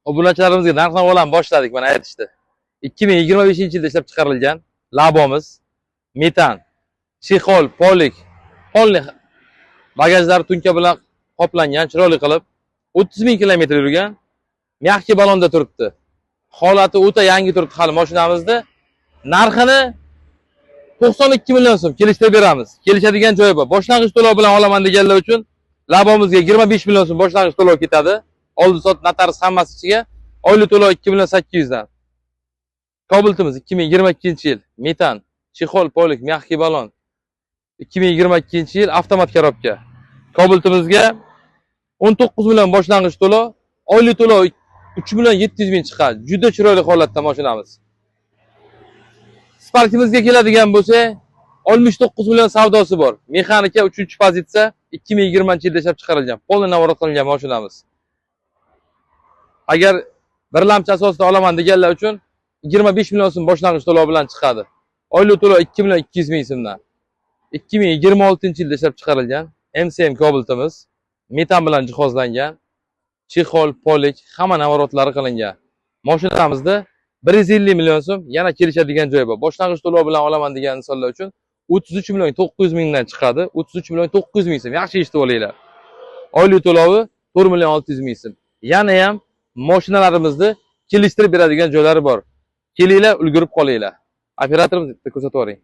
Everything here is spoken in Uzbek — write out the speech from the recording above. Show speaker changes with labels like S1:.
S1: Obunachilarimizga narx-navolarni boshladik, mana aytishdi. 2025-yilda ishlab chiqarilgan Labomiz, metan, чехол, полик, полный bagajlari tunka bilan qoplangan, chiroyli qilib 30 ming kilometr yurgan, мягкий balonda turibdi. Holati o'ta yangi turibdi hali mashinamizda. Narxini 92 million so'm kelishtirib beramiz. Kelishadigan joyi bor. Boshlang'ich to'lov bilan olaman deganlar uchun Labomizga 25 million so'm boshlang'ich to'lov ketadi. Oldi sot notarius hammasi ichiga. Oylik to'lov 2 million 800 dan. Kobaltimiz 2022-yil, metan, чехол, полик, мягкий balon. 2022-yil, avtomat коробка. Kobaltimizga 19 million boshlang'ich to'lov, oylik to'lov 3 million 700 ming chiqadi. Juda chiroyli holatda mashinamiz. Sparkimizga keladigan bo'lsak, 69 million savdosi bor. Mexanika 3-pozitsiya, 2020-yilda ishlab chiqarilgan, полный наворот qilingan mashinamiz. Agar birlamchi asosida olaman deganlar uchun 25 million so'm boshlang'ich to'lov bilan chiqadi. Oylik to'lov 2 million 200 ming so'mdan. 2026-yilda ishlab chiqarilgan MCM Cobaltimiz metan bilan jihozlangan, чехол, полик, hamma наворот lari qilingan. Mashinamizda 150 million so'm, yana kelishadigan joyi bor. Boshlang'ich to'lov bilan olaman degan insonlar uchun 33 million 900 mingdan chiqadi. 33 million 900 ming so'm. Yaxshi eshitib olinglar. Oylik to'lovi 4 million 600 ming so'm. Yana ham mashinalarimizni kelishtirib beradigan joylari bor. Kelinglar, ulgurib qolinglar. Operatorimiz bitta ko'rsatib yuboring.